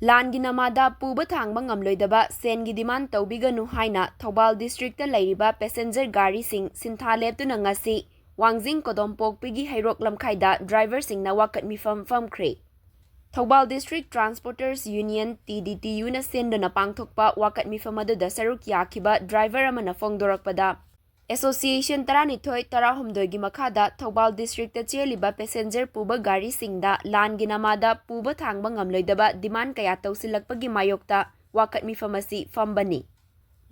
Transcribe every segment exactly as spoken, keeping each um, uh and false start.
ꯂꯥꯟꯒꯤ ꯅꯃꯥꯗ ꯄꯨꯕ ꯊꯥꯡꯕ ꯉꯝꯂꯣꯏꯗꯕ ꯁꯦꯟꯒꯤ demand ꯇꯧꯕꯤꯒꯅꯨ ꯍꯥꯏꯅ ꯊꯧꯕꯥꯜ district ꯂꯩꯔꯤꯕ passenger ꯒꯥꯔꯤꯁꯤꯡ ꯁꯤꯟꯊꯥ ꯂꯦꯞꯇꯨꯅ ꯉꯁꯤ ꯋꯥꯡꯖꯤꯡ ꯀꯣꯗꯣꯝꯄꯣꯛꯄꯤꯒꯤ ꯍꯩꯔꯣꯛ ꯂꯝꯈꯥꯏꯗ driver ꯁꯤꯡꯅ ꯋꯥꯀꯠ ꯃꯤꯐꯝ ꯐꯝꯈ꯭ꯔꯦ꯫ Thoubal District Transporters Union, T D T U ꯅ ꯁꯤꯟꯗꯨꯅ ꯄꯥꯡꯊꯣꯛꯄ ꯋꯥꯀꯠ ꯃꯤꯐꯝ ꯑꯗꯨꯗ ꯁꯔꯨꯛ ꯌꯥꯈꯤꯕ driver ꯑꯃꯅ ꯐꯣꯡꯗꯣꯔꯛꯄꯗ, association ꯇꯔꯥꯅꯤꯊꯣꯏ ꯇꯔꯥꯍꯨꯝꯗꯣꯏꯒꯤ ꯃꯈꯥꯗ ꯊꯧꯕꯥꯜ district ꯆꯦꯜꯂꯤꯕ passenger ꯄꯨꯕ ꯒꯥꯔꯤꯁꯤꯡꯗ ꯂꯥꯟꯒꯤ ꯅꯃꯥꯗ ꯄꯨꯕ ꯊꯥꯡꯕ ꯉꯝꯂꯣꯏꯗꯕ demand ꯀꯌꯥ ꯇꯧꯁꯤꯜꯂꯛꯄꯒꯤ ꯃꯥꯌꯣꯛꯇ ꯋꯥꯀꯠ ꯃꯤꯐꯝ ꯑꯁꯤ ꯐꯝꯕꯅꯤ꯫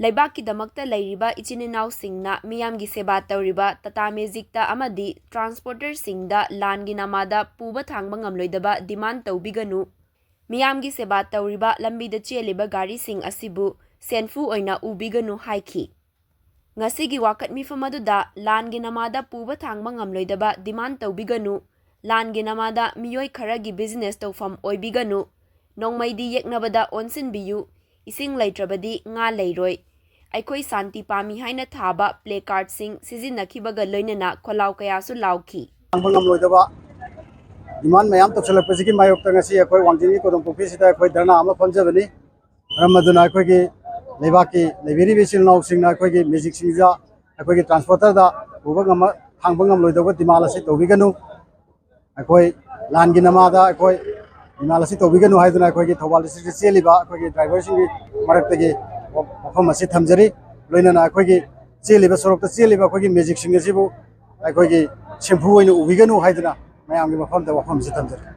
ꯂꯩꯕꯥꯛꯀꯤꯗꯃꯛꯇ ꯂꯩꯔꯤꯕ ꯏꯆꯤꯟ ꯏꯅꯥꯎꯁꯤꯡꯅ ꯃꯤꯌꯥꯝꯒꯤ ꯁꯦꯕꯥ ꯇꯧꯔꯤꯕ Tata Magic ꯇ ꯑꯃꯗꯤ transporter ꯁꯤꯡꯗ ꯂꯥꯟꯒꯤ ꯅꯃꯥꯗ ꯄꯨꯕ ꯊꯥꯡꯕ ꯉꯝꯂꯣꯏꯗꯕ demand ꯇꯧꯕꯤꯒꯅꯨ, ꯃꯤꯌꯥꯝꯒꯤ ꯁꯦꯕꯥ ꯇꯧꯔꯤꯕ ꯂꯝꯕꯤꯗ ꯆꯦꯜꯂꯤꯕ ꯒꯥꯔꯤꯁꯤꯡ ꯑꯁꯤꯕꯨ ꯁꯦꯟꯐꯨ ꯑꯣꯏꯅ ꯎꯕꯤꯒꯅꯨ ꯍꯥꯏꯈꯤ꯫ ꯉꯁꯤꯒꯤ ꯋꯥꯀꯠ ꯃꯤꯐꯝ ꯑꯗꯨꯗ ꯂꯥꯟꯒꯤ ꯅꯃꯥꯗ ꯄꯨꯕ ꯊꯥꯡꯕ ꯉꯝꯂꯣꯏꯗꯕ demand ꯇꯧꯕꯤꯒꯅꯨ, ꯂꯥꯟꯒꯤ ꯅꯃꯥꯗ ꯃꯤꯑꯣꯏ ꯈꯔꯒꯤ business ꯇꯧꯐꯝ ꯑꯣꯏꯕꯤꯒꯅꯨ, ꯅꯣꯡꯃꯩꯗꯤ ꯌꯦꯛꯅꯕꯗ ꯑꯣꯟꯁꯤꯟꯕꯤꯌꯨ, ꯏꯁꯤꯡ ꯂꯩꯇ꯭ꯔꯕꯗꯤ ꯉꯥ ꯂꯩꯔꯣꯏ, ꯑꯩꯈꯣꯏ ꯁꯥꯟꯇꯤ ꯄꯥꯝꯃꯤ ꯍꯥꯏꯅ ꯊꯥꯕ placard ꯁꯤꯡ ꯁꯤꯖꯤꯟꯅꯈꯤꯕꯒ ꯂꯣꯏꯅꯅ ꯈꯣꯜꯂꯥꯎ ꯀꯌꯥꯁꯨ ꯂꯥꯎꯈꯤ꯫ ꯊꯥꯡꯕ ꯉꯝꯂꯣꯏꯗꯕ demand ꯃꯌꯥꯝ ꯇꯧꯁꯤꯜꯂꯛꯄꯁꯤꯒꯤ ꯃꯥꯌꯣꯛꯇ ꯉꯁꯤ ꯑꯩꯈꯣꯏ ꯋꯥꯡꯖꯤꯡꯒꯤ ꯀꯣꯗꯣꯝꯄꯣꯛꯄꯤꯁꯤꯗ ꯑꯩꯈꯣꯏ ꯙꯔꯅꯥ ꯑꯃ ꯐꯝꯖꯕꯅꯤ꯫ ꯃꯔꯝ ꯑꯗꯨꯅ ꯑꯩꯈꯣꯏꯒꯤ ꯂꯩꯕꯥꯛꯀꯤ ꯂꯩꯕꯤꯔꯤꯕ ꯏꯆꯤꯜ ꯏꯅꯥꯎꯁꯤꯡꯅ ꯑꯩꯈꯣꯏꯒꯤ magic ꯁꯤꯡꯗ ꯑꯩꯈꯣꯏꯒꯤ transporter ꯗ ꯄꯨꯕ ꯉꯝꯃ-, ꯊꯥꯡꯕ ꯉꯝꯂꯣꯏꯗꯧꯕ demand ꯑꯁꯤ ꯇꯧꯕꯤꯒꯅꯨ꯫ ꯑꯩꯈꯣꯏ ꯂꯥꯟꯒꯤ ꯅꯃꯥꯗ ꯑꯩꯈꯣꯏ demand ꯑꯁꯤ ꯇꯧꯕꯤꯒꯅꯨ ꯍꯥꯏꯗꯨꯅ ꯑꯩꯈꯣꯏꯒꯤ ꯊꯧꯕꯥꯜ district ꯇ ꯆꯦꯜꯂꯤꯕ ꯑꯩꯈꯣꯏꯒꯤ driver ꯁꯤꯡꯒꯤ ꯃꯔꯛꯇꯒꯤ ꯋꯥꯐꯝ ꯑꯁꯤ ꯊꯝꯖꯔꯤ꯫ ꯂꯣꯏꯅꯅ ꯑꯩꯈꯣꯏꯒꯤ ꯆꯦꯜꯂꯤꯕ ꯁꯣꯔꯣꯛꯇ ꯆꯦꯜꯂꯤꯕ ꯑꯩꯈꯣꯏꯒꯤ magic ꯁꯤꯡ ꯑꯁꯤꯕꯨ ꯑꯩꯈꯣꯏꯒꯤ ꯁꯦꯟꯐꯨ ꯑꯣꯏꯅ ꯎꯕꯤꯒꯅꯨ ꯍꯥꯏꯗꯨꯅ ꯃꯌꯥꯝꯒꯤ ꯃꯐꯝꯗ ꯋꯥꯐꯝ ꯑꯁꯤ ꯊꯝꯖꯔꯤ꯫